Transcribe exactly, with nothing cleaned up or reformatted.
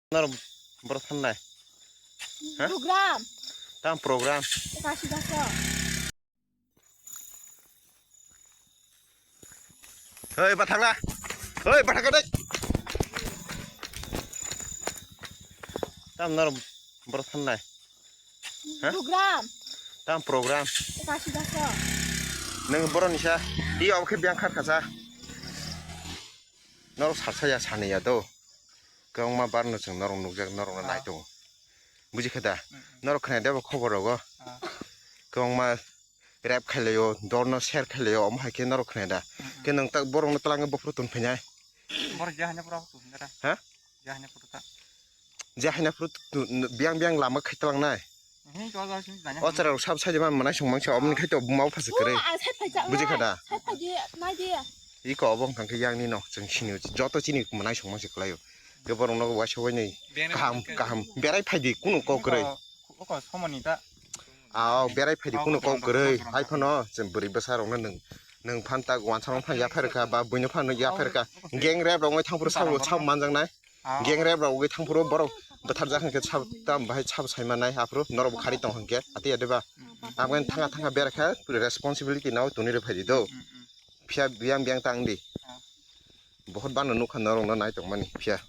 Nor borok thangnai. Ha? Program. Tam program. Kasi dasa. Hei, bathakla. Hei, bathakla dek. Tam nor borok thangnai. Ha? Program. Tam program. Kasi dasa. Neng borok nisa. Iya, oke biang khar khasa. Norok sarsa ya sani ya do. Kwbangma barno chwng norok nukjak, norokno nai tongo. Buji khe da? Norok khwnai da bo khobor rogo? Kwbangma rep khailai o, dorno share khailai o, omo hai khe norok khwnai da? Khe nwng tak borokno twlangwi bophuru tun phainai? Borok je haino borok tun da. Ha? Je haino borok ta. Je haino borok tun, biang biang lama khai twlangnai? Hi, to, to, sini tanya. O chara rok sab sai man manai song mangsa, omni khai to buma phasa kare. Buji kha da? Sai phai di, nai di. Iko obo wngkha khe yang ni no, chwng sini joto chini manai song mangsa kwlai o. Ke borok no waisa wai nai kaham kaham berai phai di kunu kok kwrwi. Oko somoni ta. Ao berai phai di kunu kok kwrwi. Hai phano chwng bwrwi bwsa rok no nwng nwng phan ta wansa rok phan ya phai rwkha ba buino phan ya phai rwkha. Gang rep rok wngwi thang phuru sabo sabo manjak nai. Gang rep rok wngwi thang phuru borok bwthar jak hwnkhe sabo tam bahai sabo sai manai aphuru norok bo khari tong hwnkhe ati ya de ba. Aboni thanga thanga berai kha responsibility no tuni rw phai di do. Phiya biyang biyang tang di. Bohot bano nukha norokno nai tongmani phiya.